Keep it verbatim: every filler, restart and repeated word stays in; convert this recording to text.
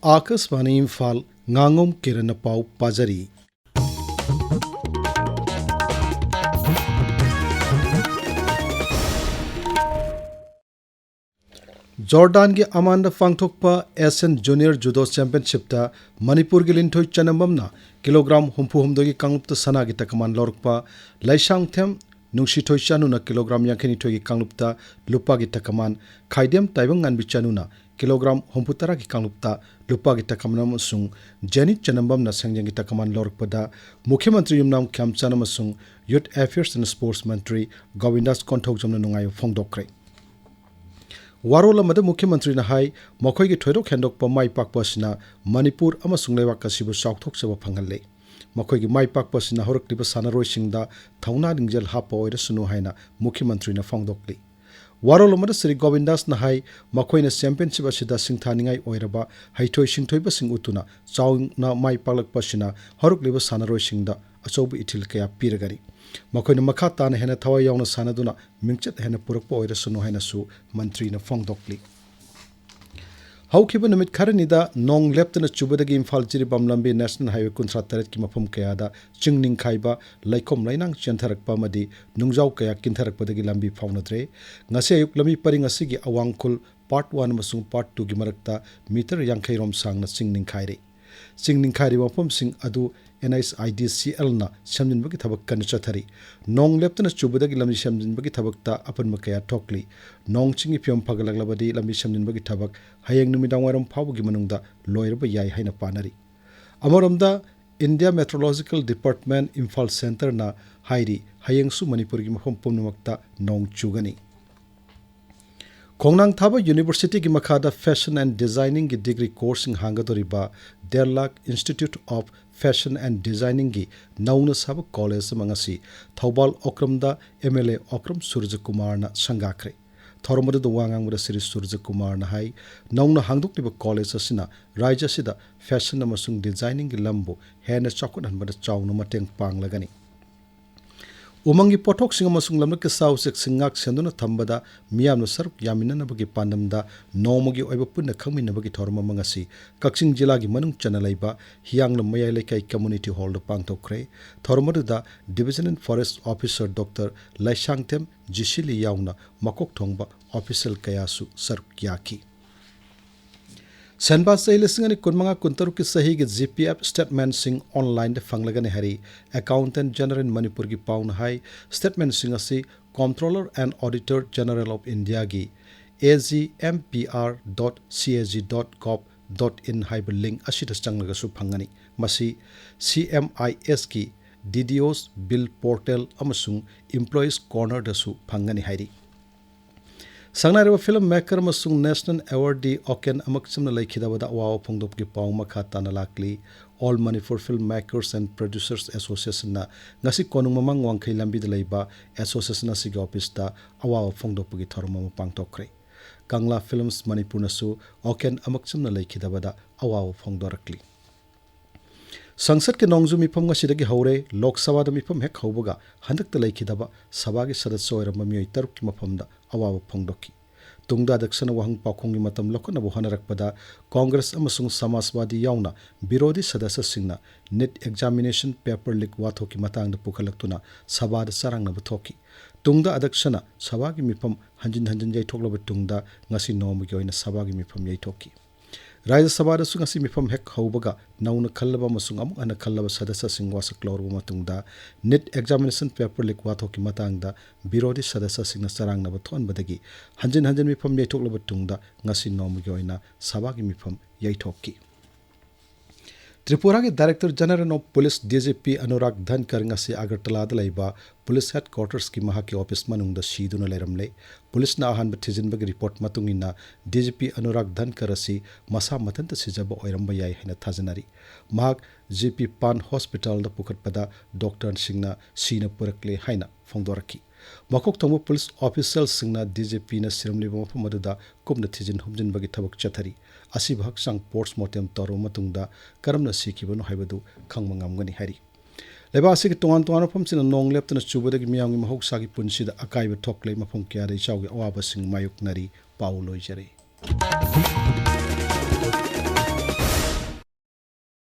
ꯑꯥꯀꯥꯁꯕꯥꯅꯤ ꯏꯝꯐꯥꯜ, ꯉꯥꯉꯣꯝ ꯀꯤꯔꯟꯅ ꯄꯥꯎ ꯄꯥꯖꯔꯤ꯫ ꯖꯣꯔꯗꯥꯟꯒꯤ ꯑꯃꯥꯟꯗ ꯄꯥꯡꯊꯣꯛꯄ Asian junior judo ꯆꯦꯝꯄꯤꯌꯟꯁꯤꯞꯇ ꯃꯅꯤꯄꯨꯔꯒꯤ ꯂꯤꯟꯊꯣꯏ ꯆꯅꯝꯕꯝꯅ ꯀꯤꯂꯣꯒ꯭ꯔꯥꯝ ꯍꯨꯝꯐꯨ ꯍꯨꯝꯗꯣꯏꯒꯤ ꯀꯥꯡꯂꯨꯞꯇ ꯁꯅꯥꯒꯤ ꯇꯀꯃꯥꯟ ꯂꯧꯔꯛꯄ, ꯂꯩꯁꯥꯡꯊꯦꯝ ꯅꯨꯡꯁꯤꯊꯣꯏ ꯆꯅꯨꯅ ꯀꯤꯂꯣꯒ꯭ꯔꯥꯝ ꯌꯥꯡꯈꯩꯅꯤꯊꯣꯏꯒꯤ ꯀꯥꯡꯂꯨꯞꯇ ꯂꯨꯄꯥꯒꯤ ꯇꯀꯃꯥꯟ, ꯈꯥꯏꯗꯦꯝ ꯇꯥꯏꯕꯪ ꯉꯥꯟꯕꯤ ꯆꯅꯨꯅ ꯀꯤꯂꯣꯒ꯭ꯔꯥꯝ ꯍꯨꯝꯐꯨꯇꯔꯥꯒꯤ ꯀꯥꯡꯂꯨꯞꯇ ꯂꯨꯄꯥꯒꯤ ꯇꯀꯃꯥꯟ ꯑꯃꯁꯨꯡ ꯖꯦꯅꯤ ꯆꯅꯝꯕꯝꯅ ꯁꯦꯟꯖꯦꯡꯒꯤ ꯇꯀꯃꯥꯟ ꯂꯧꯔꯛꯄꯗ ꯃꯨꯈ꯭ꯌ ꯃꯟꯇ꯭ꯔꯤ ꯌꯨꯝꯅꯥꯝ ꯈ꯭ꯌꯥꯝꯆꯥꯟ ꯑꯃꯁꯨꯡ ꯌꯨꯊ ꯑꯦꯐꯤꯌꯔꯁ ꯑꯦꯟ ꯁ꯭ꯄꯣꯔꯠꯁ ꯃꯟꯇ꯭ꯔꯤ ꯒꯣꯕꯤꯟꯗꯥꯁ ꯀꯣꯟꯊꯧꯖꯝꯅ ꯅꯨꯡꯉꯥꯏꯕ ꯐꯣꯡꯗꯣꯛꯈ꯭ꯔꯦ꯫ ꯋꯥꯔꯣꯜ ꯑꯃꯗ ꯃꯨꯈ꯭ꯌ ꯃꯟꯇ꯭ꯔꯤꯅ ꯍꯥꯏ, ꯃꯈꯣꯏꯒꯤ ꯊꯣꯏꯗꯣꯛ ꯍꯦꯟꯗꯣꯛꯄ ꯃꯥꯏ ꯄꯥꯛꯄ ꯑꯁꯤꯅ ꯃꯅꯤꯄꯨꯔ ꯑꯃꯁꯨꯡ ꯂꯩꯕꯥꯛ ꯑꯁꯤꯕꯨ ꯆꯥꯎꯊꯣꯛꯆꯕ ꯐꯪꯍꯜꯂꯦ꯫ ꯃꯈꯣꯏꯒꯤ ꯃꯥꯏ ꯄꯥꯛꯄ ꯑꯁꯤꯅ ꯍꯧꯔꯛꯂꯤꯕ ꯁꯥꯟꯅꯔꯣꯏꯁꯤꯡꯗ ꯊꯧꯅꯥ ꯂꯤꯡꯖꯦꯜ ꯍꯥꯞꯄ ꯑꯣꯏꯔꯁꯅꯨ ꯍꯥꯏꯅ ꯃꯨꯈ꯭ꯌ ꯃꯟꯇ꯭ꯔꯤꯅ ꯐꯣꯡꯗꯣꯛꯂꯤ꯫ ꯋꯥꯔꯣꯜ ꯑꯃꯗ ꯁ꯭ꯔꯤ ꯒꯣꯕꯤꯟꯗꯥꯁꯅ ꯍꯥꯏ, ꯃꯈꯣꯏꯅ ꯆꯦꯝꯄꯤꯌꯟꯁꯤꯞ ꯑꯁꯤꯗ ꯁꯤꯡꯊꯥꯅꯤꯡꯉꯥꯏ ꯑꯣꯏꯔꯕ ꯍꯩꯊꯣꯏ ꯁꯤꯡꯊꯣꯏꯕꯁꯤꯡ ꯎꯠꯇꯨꯅ ꯆꯥꯎꯅ ꯃꯥꯏ ꯄꯥꯛꯂꯛꯄ ꯑꯁꯤꯅ ꯍꯧꯔꯛꯂꯤꯕ ꯁꯥꯟꯅꯔꯣꯏꯁꯤꯡꯗ ꯑꯆꯧꯕ ꯏꯊꯤꯜ ꯀꯌꯥ ꯄꯤꯔꯒꯅꯤ꯫ ꯃꯈꯣꯏꯅ ꯃꯈꯥ ꯇꯥꯅ ꯍꯦꯟꯅ ꯊꯋꯥꯏ ꯌꯥꯎꯅ ꯁꯥꯟꯅꯗꯨꯅ ꯃꯤꯡꯆꯠ ꯍꯦꯟꯅ ꯄꯨꯔꯛꯄ ꯑꯣꯏꯔꯁꯅꯨ ꯍꯥꯏꯅꯁꯨ ꯃꯟꯇ꯭ꯔꯤꯅ ꯐꯣꯡꯗꯣꯛꯂꯤ꯫ ꯍꯧꯈꯤꯕ ꯅꯨꯃꯤꯠ ꯈꯔꯅꯤꯗ ꯅꯣꯡ ꯂꯦꯞꯇꯅ ꯆꯨꯕꯗꯒꯤ ꯏꯝꯐꯥꯜ ꯖꯤꯔꯤꯕꯥꯝ ꯂꯝꯕꯤ ꯅꯦꯁꯅꯦꯜ ꯍꯥꯏꯋꯦ ꯀꯨꯟꯊ꯭ꯔꯥ ꯇꯔꯦꯠꯀꯤ ꯃꯐꯝ ꯀꯌꯥꯗ ꯆꯤꯡ ꯅꯤꯡꯈꯥꯏꯕ, ꯂꯩꯈꯣꯝ ꯂꯩꯅꯥꯡ ꯆꯦꯟꯊꯔꯛꯄ ꯑꯃꯗꯤ ꯅꯨꯡꯖꯥꯎ ꯀꯌꯥ ꯀꯤꯟꯊꯔꯛꯄꯗꯒꯤ ꯂꯝꯕꯤ ꯐꯥꯎꯅꯗ꯭ꯔꯦ꯫ ꯉꯁꯤ ꯑꯌꯨꯛ ꯂꯝꯕꯤ ꯄꯔꯤꯡ ꯑꯁꯤꯒꯤ ꯑꯋꯥꯡ ꯈꯨꯜ ꯄꯥꯔꯠ ꯋꯥꯟ ꯑꯃꯁꯨꯡ ꯄꯥꯔꯠ ꯇꯨꯒꯤ ꯃꯔꯛꯇ ꯃꯤꯇꯔ ꯌꯥꯡꯈꯩ ꯔꯣꯝ ꯁꯥꯡꯅ ꯆꯤꯡ ꯅꯤꯡꯈꯥꯏꯔꯦ꯫ ꯆꯤꯡ ꯅꯤꯡꯈꯥꯏꯔꯤꯕ ꯃꯐꯝꯁꯤꯡ ꯑꯗꯨ ꯑꯦꯟ ꯑꯩꯆ ꯑꯥꯏ ꯗꯤ ꯁꯤ ꯑꯦꯜꯅ ꯁꯦꯝꯖꯤꯟꯕꯒꯤ ꯊꯕꯛ ꯀꯟꯅ ꯆꯠꯊꯔꯤ꯫ ꯅꯣꯡ ꯂꯦꯞꯇꯅ ꯆꯨꯕꯗꯒꯤ ꯂꯝꯕꯤ ꯁꯦꯝꯖꯤꯟꯕꯒꯤ ꯊꯕꯛꯇ ꯑꯄꯟꯕ ꯀꯌꯥ ꯊꯣꯛꯂꯤ꯫ ꯅꯣꯡ ꯆꯤꯡꯒꯤ ꯐꯤꯕꯝ ꯐꯒꯠꯂꯛꯂꯕꯗꯤ ꯂꯝꯕꯤ ꯁꯦꯝꯖꯤꯟꯕꯒꯤ ꯊꯕꯛ ꯍꯌꯦꯡ ꯅꯨꯃꯤꯗꯥꯡ ꯋꯥꯏꯔꯝ ꯐꯥꯎꯕꯒꯤ ꯃꯅꯨꯡꯗ ꯂꯣꯏꯔꯕ ꯌꯥꯏ ꯍꯥꯏꯅ ꯄꯥꯅꯔꯤ꯫ ꯑꯃꯔꯣꯝꯗ, ꯏꯟꯗꯤꯌꯥ ꯃꯦꯇ꯭ꯔꯣꯂꯣꯖꯤꯀꯦꯜ ꯗꯤꯄꯥꯔꯠꯃꯦꯟ ꯏꯝꯐꯥꯜ ꯁꯦꯟꯇꯔꯅ ꯍꯥꯏꯔꯤ, ꯍꯌꯦꯡꯁꯨ ꯃꯅꯤꯄꯨꯔꯒꯤ ꯃꯐꯝ ꯄꯨꯝꯅꯃꯛꯇ ꯅꯣꯡ ꯆꯨꯒꯅꯤ꯫ ꯈꯣꯡꯅꯥꯡ ꯊꯥꯕ ꯌꯨꯅꯤꯚꯔꯁꯤꯇꯤꯒꯤ ꯃꯈꯥꯗ ꯐꯦꯁꯟ ꯑꯦꯟ ꯗꯤꯖꯥꯏꯅꯤꯡꯒꯤ ꯗꯤꯒ꯭ꯔꯤ ꯀꯣꯔꯁꯁꯤꯡ ꯍꯥꯡꯒꯗꯧꯔꯤꯕ ꯗꯦꯔꯂꯥꯛ ꯏꯟꯁꯇꯤꯇ꯭ꯌꯨꯠ ꯑꯣꯐ ꯐꯦꯁꯟ ꯑꯦꯟ ꯗꯤꯖꯥꯏꯅꯤꯡꯒꯤ ꯅꯧꯅ ꯁꯥꯕ ꯀꯣꯂꯦꯖ ꯑꯃ ꯉꯁꯤ ꯊꯧꯕꯥꯜ ꯑꯣꯀ꯭ꯔꯝꯗ ꯑꯦꯝ ꯑꯦꯜ ꯑꯦ ꯑꯣꯀ꯭ꯔꯝ ꯁꯨꯔꯖꯀꯨꯃꯥꯔꯅ ꯁꯪꯒꯥꯈ꯭ꯔꯦ꯫ ꯊꯧꯔꯝ ꯑꯗꯨꯗ ꯋꯥ ꯉꯥꯡꯕꯗ ꯁ꯭ꯔꯤ ꯁꯨꯔꯖꯀꯨꯃꯥꯔꯅ ꯍꯥꯏ, ꯅꯧꯅ ꯍꯥꯡꯗꯣꯛꯂꯤꯕ ꯀꯣꯂꯦꯖ ꯑꯁꯤꯅ ꯔꯥꯖ꯭ꯌ ꯑꯁꯤꯗ ꯐꯦꯁꯟ ꯑꯃꯁꯨꯡ ꯗꯤꯖꯥꯏꯅꯤꯡꯒꯤ ꯂꯝꯕꯨ ꯍꯦꯟꯅ ꯆꯥꯎꯈꯠꯍꯟꯕꯗ ꯆꯥꯎꯅ ꯃꯇꯦꯡ ꯄꯥꯡꯂꯒꯅꯤ꯫ ꯎꯃꯪꯒꯤ ꯄꯣꯠꯊꯣꯛꯁꯤꯡ ꯑꯃꯁꯨꯡ ꯂꯝꯂꯛꯀꯤ ꯁꯥ ꯎꯆꯦꯛꯁꯤꯡ ꯉꯥꯛ ꯁꯦꯟꯗꯨꯅ ꯊꯝꯕꯗ ꯃꯤꯌꯥꯝꯅ ꯁꯔꯨꯛ ꯌꯥꯃꯤꯟꯅꯅꯕꯒꯤ ꯄꯥꯟꯗꯝꯗ ꯅꯣꯡꯃꯒꯤ ꯑꯣꯏꯕ ꯄꯨꯟꯅ ꯈꯪꯃꯤꯟꯅꯕꯒꯤ ꯊꯧꯔꯝ ꯑꯃ ꯉꯁꯤ ꯀꯛꯆꯤꯡ ꯖꯤꯂꯥꯒꯤ ꯃꯅꯨꯡ ꯆꯟꯅ ꯂꯩꯕ ꯍꯤꯌꯥꯡꯂꯝ ꯃꯌꯥꯏ ꯂꯩꯀꯥꯏ ꯀꯝꯃ꯭ꯌꯨꯅꯤꯇꯤ ꯍꯣꯜꯗ ꯄꯥꯡꯊꯣꯛꯈ꯭ꯔꯦ꯫ ꯊꯧꯔꯝ ꯑꯗꯨꯗ ꯗꯤꯕꯤꯖꯅꯦꯜ ꯐꯣꯔꯦꯁ ꯑꯣꯐꯤꯁꯔ ꯗꯣꯛꯇꯔ ꯂꯩꯁꯥꯡꯊꯦꯝ ꯖꯤꯁꯤꯂꯤ ꯌꯥꯎꯅ ꯃꯀꯣꯛ ꯊꯣꯡꯕ ꯑꯣꯐꯤꯁꯤꯌꯦꯜ ꯀꯌꯥꯁꯨ ꯁꯔꯨꯛ ꯌꯥꯈꯤ꯫ ꯁꯦꯟꯕꯥ ꯆꯍꯤ ꯂꯤꯁꯤꯡ ꯑꯅꯤ ꯀꯨꯟꯃꯉꯥ ꯀꯨꯟꯇꯔꯨꯛꯀꯤ ꯆꯍꯤꯒꯤ ꯖꯤ ꯄꯤ ꯑꯦꯐ ꯁ꯭ꯇꯦꯠꯃꯦꯟꯠꯁꯤꯡ ꯑꯣꯟꯂꯥꯏꯟꯗ ꯐꯪꯂꯒꯅꯤ ꯍꯥꯏꯔꯤ꯫ ꯑꯦꯀꯥꯎꯟꯇꯦꯟꯠ ꯖꯦꯅꯔꯦꯜ ꯃꯅꯤꯄꯨꯔꯒꯤ ꯄꯥꯎꯅ ꯍꯥꯏ, ꯁ꯭ꯇꯦꯠꯃꯦꯟꯠꯁꯤꯡ ꯑꯁꯤ Comptroller and Auditor General of Indiaꯒꯤ A G M P R dot C A G dot gov dot in ꯍꯥꯏꯕ ꯂꯤꯡꯛ ꯑꯁꯤꯗ ꯆꯪꯂꯒꯁꯨ ꯐꯪꯒꯅꯤ꯫ ꯃꯁꯤ C M I Sꯀꯤ D D O's Bill Portal ꯑꯃꯁꯨꯡ Employees Cornerꯗꯁꯨ ꯐꯪꯒꯅꯤ ꯍꯥꯏꯔꯤ꯫ ꯁꯛꯅꯥꯏꯔꯕ ꯐꯤꯜꯝ ꯃꯦꯀꯔ ꯑꯃꯁꯨꯡ ꯅꯦꯁꯅꯦꯜ ꯑꯦꯋꯥꯔꯗꯤ ꯑꯣꯀꯦꯟ ꯑꯃꯛꯆꯝꯅ ꯂꯩꯈꯤꯗꯕꯗ ꯑꯋꯥꯕ ꯐꯣꯡꯗꯣꯛꯄꯒꯤ ꯄꯥꯎ ꯃꯈꯥ ꯇꯥꯅ ꯂꯥꯛꯂꯤ꯫ All Manipur Film Makers and Producers Associationꯅ ꯉꯁꯤ ꯀꯣꯅꯨꯡ ꯃꯃꯥꯡ ꯋꯥꯡꯈꯩ ꯂꯝꯕꯤꯗ ꯂꯩꯕ ꯑꯦꯁꯣꯁꯤꯌꯦꯁꯟ ꯑꯁꯤꯒꯤ ꯑꯣꯐꯤꯁꯇ ꯑꯋꯥꯕ ꯐꯣꯡꯗꯣꯛꯄꯒꯤ ꯊꯧꯔꯝ ꯑꯃ ꯄꯥꯡꯊꯣꯛꯈ꯭ꯔꯦ꯫ ꯀꯪꯂꯥ ꯐꯤꯜꯝꯁ ꯃꯅꯤꯄꯨꯔꯅꯁꯨ ꯑꯣꯀꯦꯟ ꯑꯃꯛꯆꯝꯅ ꯂꯩꯈꯤꯗꯕꯗ ꯑꯋꯥꯕ ꯐꯣꯡꯗꯣꯔꯛꯂꯤ꯫ ꯁꯪꯁꯠꯀꯤ ꯅꯣꯡꯖꯨ ꯃꯤꯐꯝ ꯉꯁꯤꯗꯒꯤ ꯍꯧꯔꯦ꯫ ꯂꯣꯛ ꯁꯚꯥꯗ ꯃꯤꯐꯝ ꯍꯦꯛ ꯍꯧꯕꯒ ꯍꯟꯗꯛꯇ ꯂꯩꯈꯤꯗꯕ ꯁꯚꯥꯒꯤ ꯁꯗꯁ꯭ꯌ ꯑꯣꯏꯔꯝꯕ ꯃꯤꯑꯣꯏ ꯇꯔꯨꯛꯀꯤ ꯃꯐꯝꯗ ꯑꯋꯥꯕ ꯐꯣꯡꯗꯣꯛꯈꯤ꯫ ꯇꯨꯡꯗ ꯑꯗꯛꯁꯅ ꯋꯥꯍꯪ ꯄꯥꯎꯈꯨꯝꯒꯤ ꯃꯇꯝ ꯂꯧꯈꯠꯅꯕ ꯍꯣꯠꯅꯔꯛꯄꯗ ꯀꯣꯡꯒ꯭ꯔꯦꯁ ꯑꯃꯁꯨꯡ ꯁꯃꯥꯖꯋꯥꯗꯤ ꯌꯥꯎꯅ ꯕꯤꯔꯣꯙꯤ ꯁꯗꯁ꯭ꯌꯁꯤꯡꯅ ꯅꯤꯠ ꯑꯦꯛꯖꯥꯃꯤꯅꯦꯁꯟ ꯄꯦꯄꯔ ꯂꯤꯛ ꯋꯥꯊꯣꯛꯀꯤ ꯃꯇꯥꯡꯗ ꯄꯨꯈꯠꯂꯛꯇꯨꯅ ꯁꯚꯥꯗ ꯆꯔꯥꯡꯅꯕ ꯊꯣꯛꯈꯤ꯫ ꯇꯨꯡꯗ ꯑꯗꯛꯁꯅ ꯁꯚꯥꯒꯤ ꯃꯤꯐꯝ ꯍꯟꯖꯤꯟ ꯍꯟꯖꯤꯟ ꯌꯩꯊꯣꯛꯂꯕ ꯇꯨꯡꯗ ꯉꯁꯤ ꯅꯣꯡꯃꯒꯤ ꯑꯣꯏꯅ ꯁꯚꯥꯒꯤ ꯃꯤꯐꯝ ꯌꯩꯊꯣꯛꯈꯤ꯫ ꯔꯥꯖ꯭ꯌ ꯁꯚꯥꯗꯁꯨ ꯉꯁꯤ ꯃꯤꯐꯝ ꯍꯦꯛ ꯍꯧꯕꯒ ꯅꯧꯅ ꯈꯜꯂꯕ ꯑꯃꯁꯨꯡ ꯑꯃꯨꯛ ꯍꯟꯅ ꯈꯜꯂꯕ ꯁꯗꯁ꯭ꯌꯁꯤꯡ ꯋꯥꯁꯛ ꯂꯧꯔꯕ ꯃꯇꯨꯡꯗ ꯅꯤꯠ ꯑꯦꯛꯖꯥꯃꯤꯅꯦꯁꯟ ꯄꯦꯄꯔ ꯂꯤꯛ ꯋꯥꯊꯣꯛꯀꯤ ꯃꯇꯥꯡꯗ ꯕꯤꯔꯣꯙꯤ ꯁꯗꯁ꯭ꯌꯁꯤꯡꯅ ꯆꯔꯥꯡꯅꯕ ꯊꯣꯛꯍꯟꯕꯗꯒꯤ ꯍꯟꯖꯤꯟ ꯍꯟꯖꯤꯟ ꯃꯤꯐꯝ ꯌꯩꯊꯣꯛꯂꯕ ꯇꯨꯡꯗ ꯉꯁꯤ ꯅꯣꯡꯃꯒꯤ ꯑꯣꯏꯅ ꯁꯚꯥꯒꯤ ꯃꯤꯐꯝ ꯌꯩꯊꯣꯛꯈꯤ꯫ ꯇ꯭ꯔꯤꯄꯨꯔꯥꯒꯤ Director General of Police D G P Anurag ꯙꯟꯀꯔ ꯉꯁꯤ ꯑꯒꯔꯇꯂꯥꯗ ꯂꯩꯕ ꯄꯨꯂꯤꯁ ꯍꯦꯗꯀ꯭ꯋꯥꯇꯔꯁꯀꯤ ꯃꯍꯥꯛꯀꯤ ꯑꯣꯐꯤꯁ ꯃꯅꯨꯡꯗ ꯁꯤꯗꯨꯅ ꯂꯩꯔꯝꯂꯦ꯫ ꯄꯨꯂꯤꯁꯅ ꯑꯍꯥꯟꯕ ꯊꯤꯖꯤꯟꯕꯒꯤ ꯔꯤꯄꯣꯔꯠ ꯃꯇꯨꯡ ꯏꯟꯅ D G P ꯑꯅꯨꯔꯥꯒ ꯙꯟꯀꯔ ꯑꯁꯤ ꯃꯁꯥ ꯃꯊꯟꯇ ꯁꯤꯖꯕ ꯑꯣꯏꯔꯝꯕ ꯌꯥꯏ ꯍꯥꯏꯅ ꯊꯥꯖꯅꯔꯤ꯫ ꯃꯍꯥꯛ G P ꯄꯥꯟ ꯍꯣꯁꯄꯤꯇꯥꯜꯗ ꯄꯨꯈꯠꯄꯗ ꯗꯣꯛꯇꯔꯁꯤꯡꯅ ꯁꯤꯅ ꯄꯨꯔꯛꯂꯦ ꯍꯥꯏꯅ ꯐꯣꯡꯗꯣꯔꯛꯈꯤ꯫ ꯃꯀꯣꯛ ꯊꯣꯡꯕ ꯄꯨꯂꯤꯁ ꯑꯣꯐꯤꯁꯤꯌꯦꯜꯁꯤꯡꯅ D G Pꯅ ꯁꯤꯔꯝꯂꯤꯕ ꯃꯐꯝ ꯑꯗꯨꯗ ꯀꯨꯞꯅ ꯊꯤꯖꯤꯟ ꯍꯨꯝꯖꯤꯟꯕꯒꯤ ꯊꯕꯛ ꯆꯠꯊꯔꯤ꯫ ꯑꯁꯤꯕ ꯍꯛꯆꯥꯡ ꯄꯣꯁꯃꯣꯔꯇꯦꯝ ꯇꯧꯔꯕ ꯃꯇꯨꯡꯗ ꯀꯔꯝꯅ ꯁꯤꯈꯤꯕꯅꯣ ꯍꯥꯏꯕꯗꯨ ꯈꯪꯕ ꯉꯝꯒꯅꯤ ꯍꯥꯏꯔꯤ꯫ ꯂꯩꯕꯥꯛ ꯑꯁꯤꯒꯤ ꯇꯣꯉꯥꯟ ꯇꯣꯉꯥꯟꯕ ꯃꯐꯝꯁꯤꯡꯗ ꯅꯣꯡ ꯂꯦꯞꯇꯅ ꯆꯨꯕꯗꯒꯤ ꯃꯤꯌꯥꯝꯒꯤ ꯃꯍꯧꯁꯥꯒꯤ ꯄꯨꯟꯁꯤꯗ ꯑꯀꯥꯏꯕ ꯊꯣꯛꯂꯦ꯫ ꯃꯐꯝ ꯀꯌꯥꯗ ꯏꯆꯥꯎꯒꯤ ꯑꯋꯥꯕꯁꯤꯡ ꯃꯥꯌꯣꯛꯅꯔꯤ꯫ ꯄꯥꯎ ꯂꯣꯏꯖꯔꯦ꯫